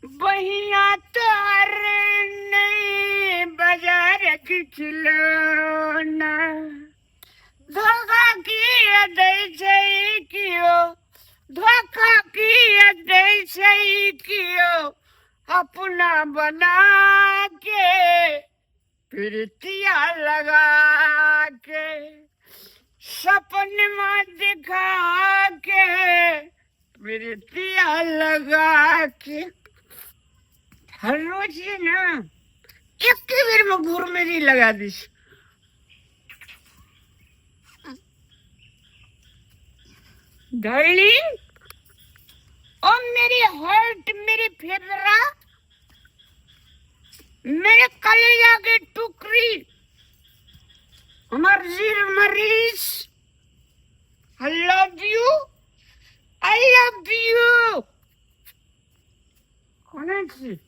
बहिया तोहर नहीं बाजार के खिलौना धोखा किया दै छै कियो धोखा किया दै छै कियो अपना बना के प्रीतिया लगा के सपनमा दिखा के प्रीतिया लगा के। हर रोज ये ना एक ही बेर में घुरमेरी लगा this. Darling ओ मेरी हार्ट, मेरी फेफड़ा, मेरे कलेजा के टुकड़ी, हमार जीर मरीज, I love you, I love you. कोने छी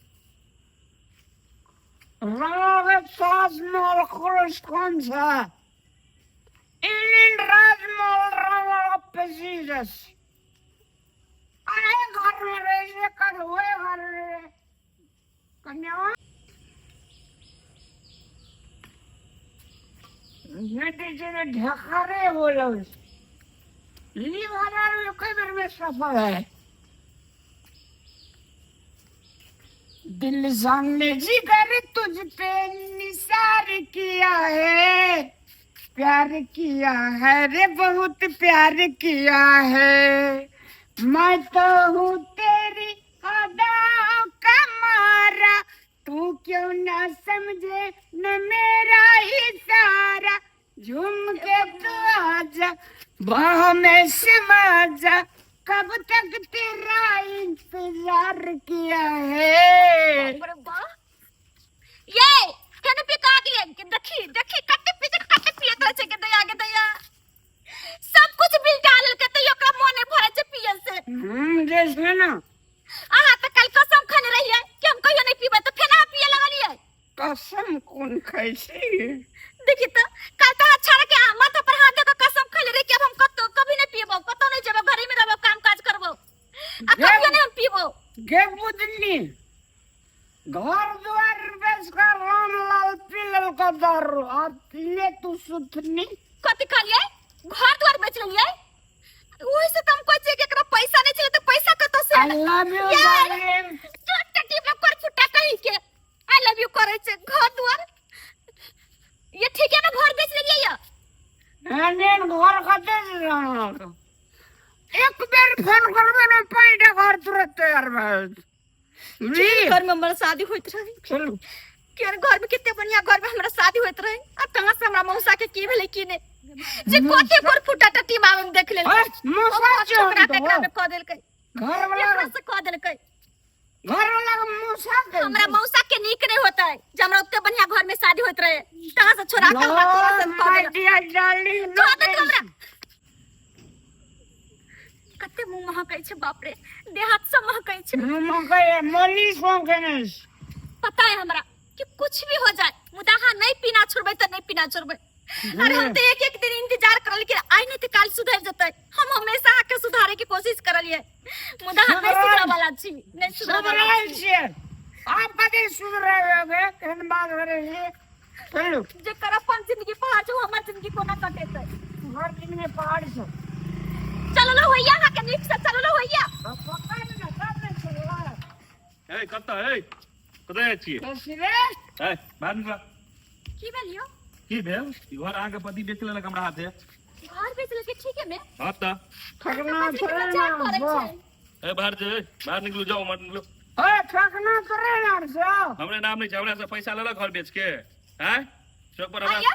राग ताजमहल खरस कोन छ इंडियन राजमहल रामल पेसीजस आए घर में रहे कल हुए घर में कन्या ढेखारे बोलो लीवर कई बेर में सफल है। दिल जान ने जिगर तुझ पे निसार किया है, प्यार किया है रे बहुत प्यार किया है। मैं तो हूँ तेरी अदा का मारा, तू क्यों ना समझे न मेरा इशारा। झूम के तू आजा बाहों में समा जा, कब तक तेरा इंतजार किया है। बाप रे बाप। ये केने पिका गेलै के देखी देखी कते पी कते पियत रहै छै के दया के दया सब कुछ बिल डालल के तैयो ओकरा मोन नहि भरै छै पियै से। जे छै ना अहाँ तऽ काल्हि कसम खने रहियै कि हम कहियो नहि पीबै तऽ फेर अहाँ पियै लगलियै। कसम कोन खाइ छी? देखी तऽ काल्हि तऽ अहाँ छाड़ा के माथा पर हाथ दऽ कऽ कसम खैले रही कि अब हम कतौ कभी नहि पीबो, कतौ नहि जेबो, घरे में रहबो, काम काज करबो आ कभियो नहि हम पीबो। गे बुदनी, घर द्वार बेच कर रामलाल पी लेलको दारू आ पीले तू सुथनी। कथी कहलियै? घर द्वार बेच लेलियै? ओहि से तऽ हम कहै छियै कि एकरा पैसा नहि छलै तऽ पैसा कतऽ से I love you darling. टटी में कर फुटा कहीं के I love you करै छै घर द्वार। ये ठीक है ना घर बेच लेलियै या? एहन घर कते से एक बेर फोन करबे ने पैंटा घर तुरंत तैयार भए जेतै। जी घर में हमर शादी होइत रहे। चलू। केहन घर में कते बढ़िया घर में हमरा शादी होइत रहे आ कहाँ से हमरा मौसा के की भेलै की नहि जे कते गोर फुटा टटी मामे में देख लेलकै। मौसा ओ छोकरा के एकरा में कऽ देलकै। घर वाला एकरा से कऽ देलकै। घर वाला के मौसा के हमरा मौसा के नीक नहीं होता है जब हमरा ओते बढ़िया घर में शादी होइत रहे तहाँ से छोड़ा के हमरा तोरा से कऽ my देलक। डियर डार्लिंग, कऽ देलक हमरा। कते मुंह महकै छै बाप रे, देह हाथ सब महकै छै। मुंह महकै है, मौली सब केने छै। पता है हमरा कि कुछ भी हो जाए मुदा अहाँ नहीं पीना छोड़बै तऽ नहीं पीना छोड़बै। अरे हम तो एक एक दिन इंतजार करल कि आइ नहीं तऽ काल सुधर जतै। हम हमेशा अहाँके सुधारे के कोशिश करलियै मुदा हम नहीं सुधरऽ वाला छी, नहीं सुधरऽ वाला सुधरल छी। छियै आप कथी सुधरेबै? केहन बात करै छी? चलू। जेकर अपन जिंदगी पहाड़ छै हमर जिंदगी कोना कटेतै? हमर जिंदगी पहाड़ छै। चललो होइया अहाँके नीक से चललो होइया। पकड़ ने तब ने चलबै। ए कतऽ ए कतऽ जाइ छियै? कैसे रे? ए बाहर निकल। की भेल यौ? की भेल? ई घर अहाँके पति बेच लेलक हमरा हाथे। घर बेच लेलकै ठीक है में? हाँ तऽ। ठकना बेच लेलकै, थोड़े मजाक ना, करै वाह। छै। ए बाहर जे, ए, बाहर निकलू, जाओ बाहर निकलू। ए ठकना थोड़े ना जाओ। हमरे नाम नहीं छै, हमरा से पैसा लेलक घर बेच के। हैं? चौक पर हमरा आइया,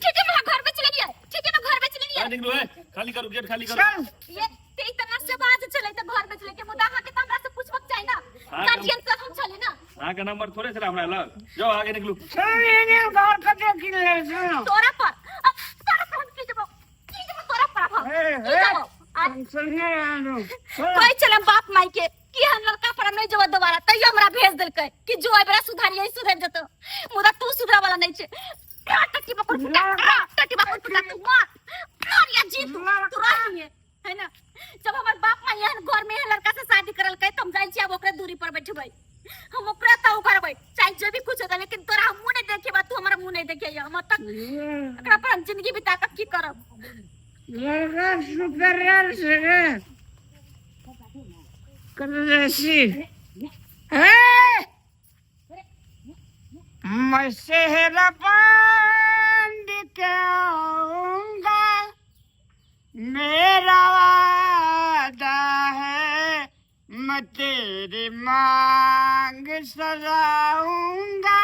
ठीक है में घर बेच लेलियै, ठीक है में घर बेच लेलियै। बाहर निकलू, ए, खाली करू, गेट खाली करू। चल। ये ते इतना से बाज चले त घर बेच लेके मुदा अहाँ के त हमरा से पूछबक चाही ना। हाँ, गार्जियन से हम छली ना। अहाँ के नंबर थोड़े छलै हमरा लग। जाओ आगे निकलू। चल एने घर कते किन ले छै? तोरा पर, अब तोरा पर हम की देबो? की देबो तोरा पर अब हम? ए, की ए, देबो? आ टेंशन नहि आनू। चल। कहै छलै बाप माई के कि हम लड़का पर नहीं जेबो दोबारा, तैयो हमरा भेज देलकै कि जो एहि बेरा सुधारियै सुधरि जेतौ, मुदा तू सुधरै वाला नहीं छै। टट्टी बकुर फुटा, टट्टी बकुर फुटा, तू मार मार या जी तू, तू रहिए है ना। जब हमर बाप माई एहन घर में एहन लड़का से शादी करलकै त हम जाइ छी आब ओकरे दूरी पर बैठबै। कर से कर छी। हे, मैं सेहरा बांध के आऊंगा, मेरा वादा है, मैं तेरी मांग सजाऊंगा,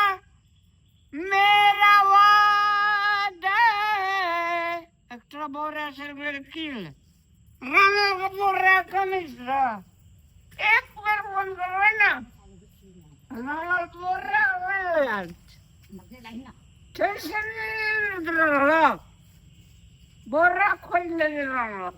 मेरा वादा है। एक्स्ट्रा बोरा से किल रंग बोरा कमिश्र एक बेर फोन करबै ने, रंगल बोरा। टेंशन, बोरा खोलि लेने रंगल।